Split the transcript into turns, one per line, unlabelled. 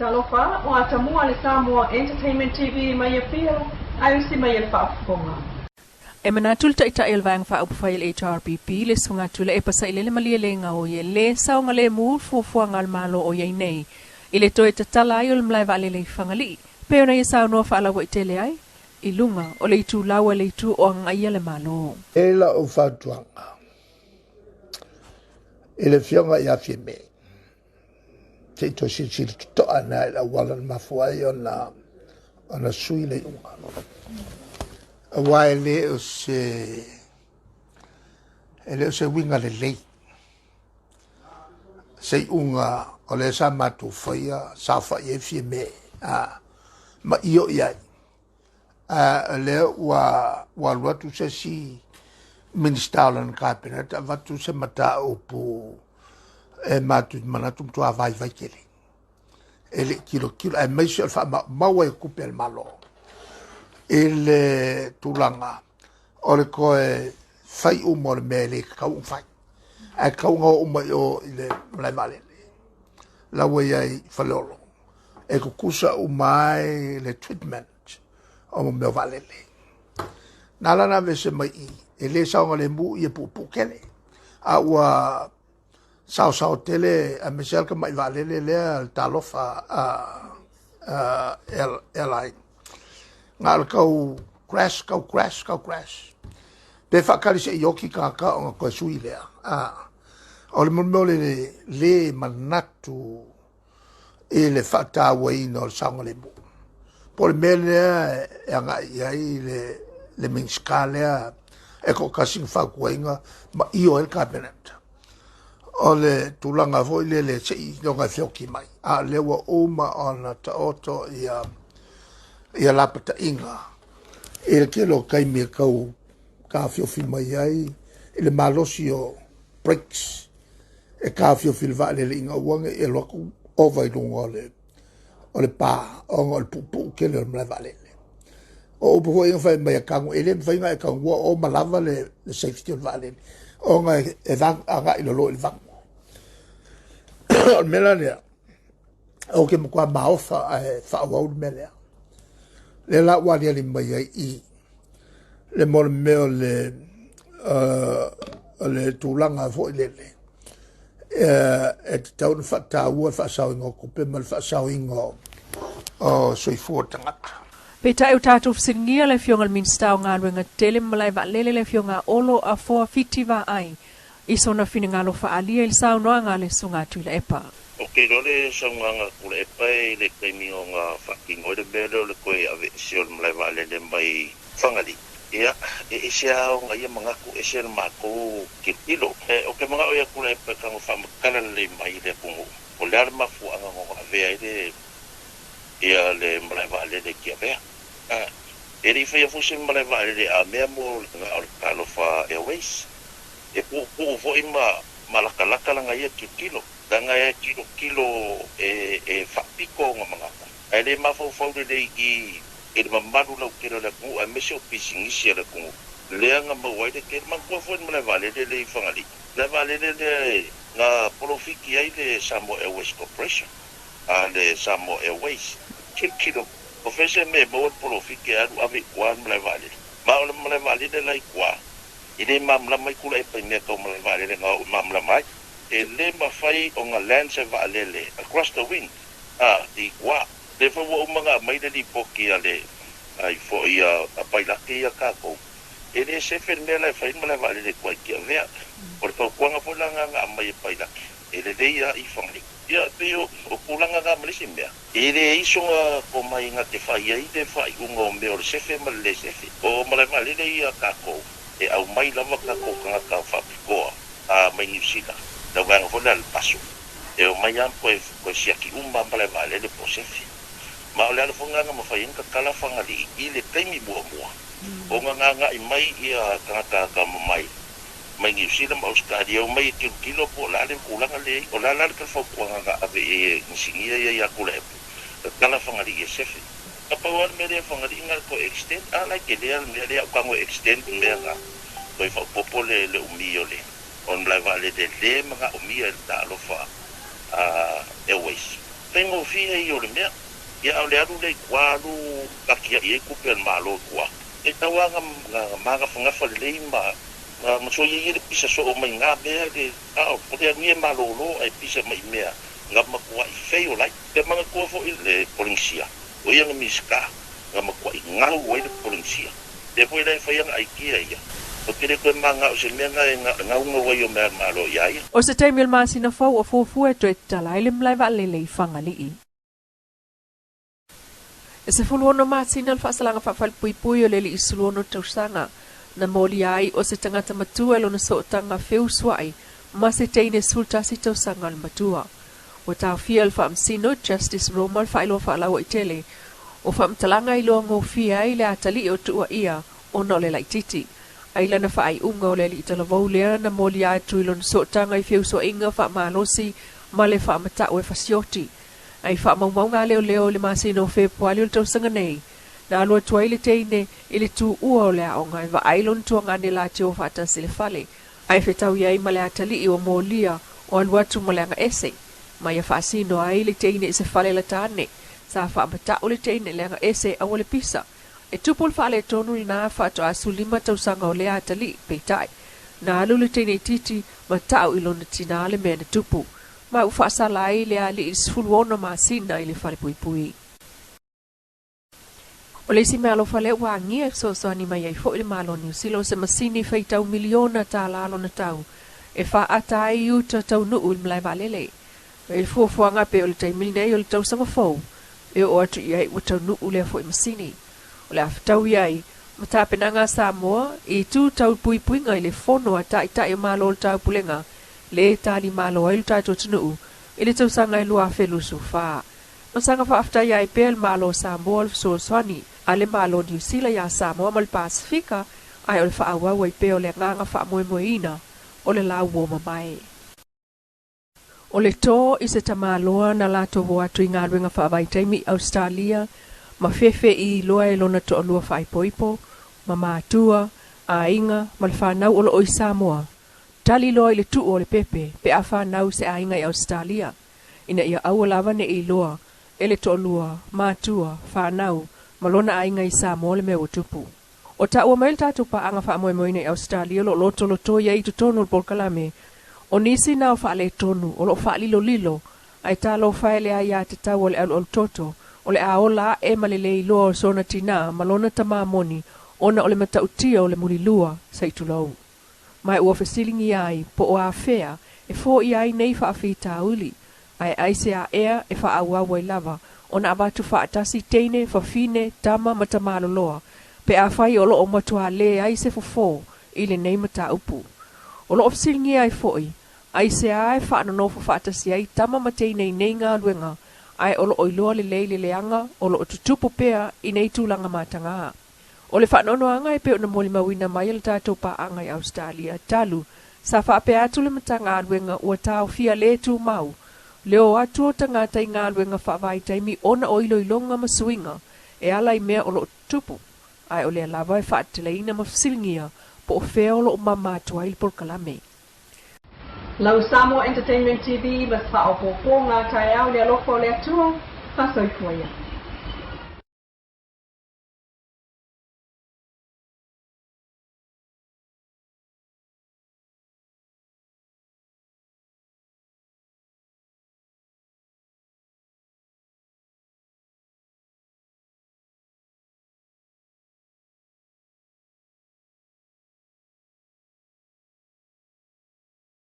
Talofa, o atamua le Samoa Entertainment TV mai Apia, ae usi mai e le faafofoga. E manatu le Taitai o le Vaega Faaupufai a le HRPP, le Susuga Tuilaepa Sailele Malielegaoi o ia lē saogalemu fuafuaga a le Malo o i ai nei i le toe tatala ai o le malae vaalele i Fagalii, pei ona ia saunoa faalauaitele ai i luga o le itulau a le itu o agaia le Malo.
E lau fautuaga i le Afioga ia Fiame, se i toe silasila totoa ane i le auala na mafua ai ona sui le iuga. Aua e le o se uiga lelei se iuga o lea sa matou faia, saofai ai Fiame a, ma io i ai. A, lea ua alu atu se isi Minisita o lana Kapeneta avatu se mataupu e matou te manatu matua vaivai tele. E le i tilotilo, aemaise o le faamaumau ai o tupe a le Malo i le tulaga o le toe fai uma o le mea e le tatau ona fai. Ae tatau ona o uma i o i le malae vaalele. La ua i ai i Faleolo. E tutusa uma ai le treatment o mea o vaalele. Na ala ona aveese mai i, e le saogalemu ia puupuu tele. A ua saosao tele aemaise lava le tamai vaalele lea le Talofa Airline. Na o le tau crash, tau crash, tau crash. Pe faatali se i oti tagata ona toe sui lea. O le mea o le le manatu i le faatauaina o le saogalemu. Po o le mea lea e agai i ai le Minisita lea e toatasi na fautuaina ma io ai le Kapeneta. O le tulaga foi lele se i iloga e feoti mai. A o lea ua uma ona taoto ia lapataiga i le tele o taimi e tau taofiofi mai ai i le malosi o brakes e taofiofi le vaalele ina ua ne i alu atu ova i luga o le pa ona o le puupuu tele o le malae vaalele. O upu foi na fai mai a tago e le mafai ona e taunua o ma lava le safety o le vaalele ona e agai i lalo i le vagu. O le mea la lea, ou te matua maofa ae faaauau le mea lea. Lea la ua aliali mai ai i le mo le mea o le tulaga foi lele e tatau ona faataua le faasaoina o tupe ma le faasaoina o soifua o tagata.
Peitai o tatou fesiligia le Afioga i le Minisita o Galuega Tetele ma Malae Vaalele, le Afioga Olo Afoa Fiti Vaai, i sona finagalo faaalia i le saunoaga a le Susuga Tuilaepa.
O ke iloa le saunoaga a Tuilaepa i le taimi ona faatino ai le mea lea o le toe aveese o le malae vaalele mai Fagalii. Ia, e ese lava ona ia manatu, ese le matou tilotilo. O ke mana'o ia Tuilaepa e tago faamatala lelei mai i le atunuu, o le a le mafuaaga na ona avea ai le ia le malae vaalele i Tiavea. E le i faia foi se malae vaalele a mea mo le o le Talofa Airways. E puupuu foi ma latalata lana ia tilotilo. Leaga e tilotilo e faapito ona manatu. Ae le mafaufau lelei i le mamalu lautele o le atunuu aemaise o pisinisi a le atunuu. Lea na maua ai le tele. Manatua foi le malae vaalele lea i Fagalii. Malae vaalele lea na polofiti ai le Samoa Airways Corporation. A le Samoa Airways. Tilotilo. O fea se mea e maua le polofiti e alu ave i tua le malae vaalele. Ma o le malae vaalele la i tua, e le malamalama ai Tuilaepa i mea tau malae vaalele na oo malamalama ai. E le mafai ona land se vaalele across the wind i tua. Le foi ua uma ona aumai le lipoti a le ai foi a pailate ia tatou. E le sefe le mea la e fai le malae vaalele i tua i Tiavea. O le fautuaga foi la na aumai e pailate, e lelei lava i Fagalii. Ia, pei o tulaga na ma le isi mea. E le iso na tomai na te fai ai le faaiuga o mea o le sefe ma le le sefe. O malae vaalele ia tatou, e aumai lava tatou tagata faapitoa a mai Niu Sila. Le vaega foi lea le paso. E omai lava toe siaki uma malae vaalele po o sefe. Ma o le ala foi lena na mafai ai ona tatala Fagalii i le taimi muamua. Ona na agai mai ia tagata atamamai mai Niu Sila ma Ausetalia omai e tilotilo po o le a le tulaga lea. O le a la le fautuaga na ave i ai e inisinia ia ia Tuilaepa, tatala Fagalii e sefe. Na pau lava le mea lea Fagalii na toe extend. A la e tele lava le mea lea o tago e extend le mea na toe faaopoopo le umi o le malae vaalele le manaomia e le Talofa Airways. Faigofie ia o le mea. Ia a o le alu lea i tua alu atia'i ai tupe a le Malo i tua, e tatau lava ona magafagafa lelei ma ma soia ia le pisa soo mai na mea le a o le alu ia e malolo ae pisa mai i mea na matua'i fail ai. Ia manatua foi le Polenisia, o ia na Minisita na matua'i gau ai le Polenisia. Lea foi la e fai ana aikia ia, ou te le toe mana'o i se mea na e gaugau ai o mea a le Malo iā ia.
O se taimi o le masina fou o fuafua e toe tatala ai le malae vaalele i Fagalii. E 16 masina le faasalaga faafalepuipui o le alii 16 tausaga na molia ai o se tagata matua i lona sootaga feusuai ma se teine 11 tausaga o le matua. Ua taofia e le Faamasino Justice Roma le faailoa faalauaitele o faamatalaga i loa gofie ai le atalii o tuuaia ona o le laitiiti. Ai lana faaiuga o le alii talavou lea na molia atu i lona sootaga i feusuaiga faamalosi ma le faamatau e fasioti. Ai faamaumauga a leoleo i le masina o Fepuali o le tausaga nei, na alu atu ai le teine i le tuua o le aoga e vaai lona tuagane latio faatasi i le fale, ae fetaui ai ma le atalii ua molia o alu atu ma le agaese. Ma ia faasino ai le teine i se fale latane. Sa faamatau le teine i le agaese aua le pisa. E tupu le faaletonu lenā faatoa 15 tausaga o lea atalii, peitai, na alu le teine itiiti ma tau i lona tinā le mea na tupu. Ma ua faasala ai le alii i le 16 masina i le falepuipui. O le isi meaalofa lea ua agia e fesoasoani mai ai foi le Malo o Niu Sila o se masini faitau miliona tālā lona tau e faaata ai i uta taunuu i le malae vaalele. I le fuafuaga pei o le taimi lenei o le tausaga fou e oo atu i ai ua taunuu lea foi masini. O le a fetaui ai ma tapenaga a Samoa i itu tau puipuiga i le Fono a Taitai o Malo o le Taupulega le tali malo ai lo tatou atunuu i le tausaga e 2024. Ma saga faafetaia ai pea le Malo o Samoa le fesoasoani a le Malo o Niu Sila iā Samoa ma le Pasefika, ae o le faaauau ai pea o le agaga faamoemoeina o le lauo mamae. O le tō i se tamāloa na latou o atu i galuega faavaitaimi i Ausetalia ma fefe i iloa e lona toalua faaipoipo, ma matua, aiga ma le fanau o loo i Samoa. Tali loa i le tuu o le pepe pe a fanau se aiga i Ausetalia, ina ia aua lava ne i iloa e le toalua, matua, fanau ma lona aiga i Samoa le mea ua tupu. O taua mai le tatou paaga faamoemoeina i Ausetalia o lo o lotolotoi ai i totonu o le polokalame, o nisi na o faaletonu o lo o faalilolilo ae talofa e le aiatatau a le alualutoto o le a ola ae ma le le iloa o sona tinā ma lona tamā moni ona o le matautia o le mulilua se i tulou. Ma ua fesiligia ai po o afea e foia ai nei faafitauli, ae aisea ea e faaauau ai lava ona avatu faatasi teine, fafine, tama ma tamaloloa, pe afai o loo matuā leai se fofo i lenei mataupu. O loo fesiligia ai foi, aisea e faanonofo faatasi ai tama ma teine i nei galuega, ae o loo iloa lelei le leaga o loo tutupu pea i nei tulaga matagā. O le faanoanoaga e pei ona molimauina mai e le tatou paaga i Ausetalia talu sa faapea atu le Matagaluega ua taofia le tumau le o atu o tagata i galuega faavaitaimi ona o iloiloga ma suiga e ala i mea o lo o tutupu, ae o lea lava e faateteleina ma fesiligia po o fea o lo o mama atu ai le polokalame.
Lau Samoa Entertainment TV ma se faaopoopoga taeao i le alofa o le Atua, faasoifua ia.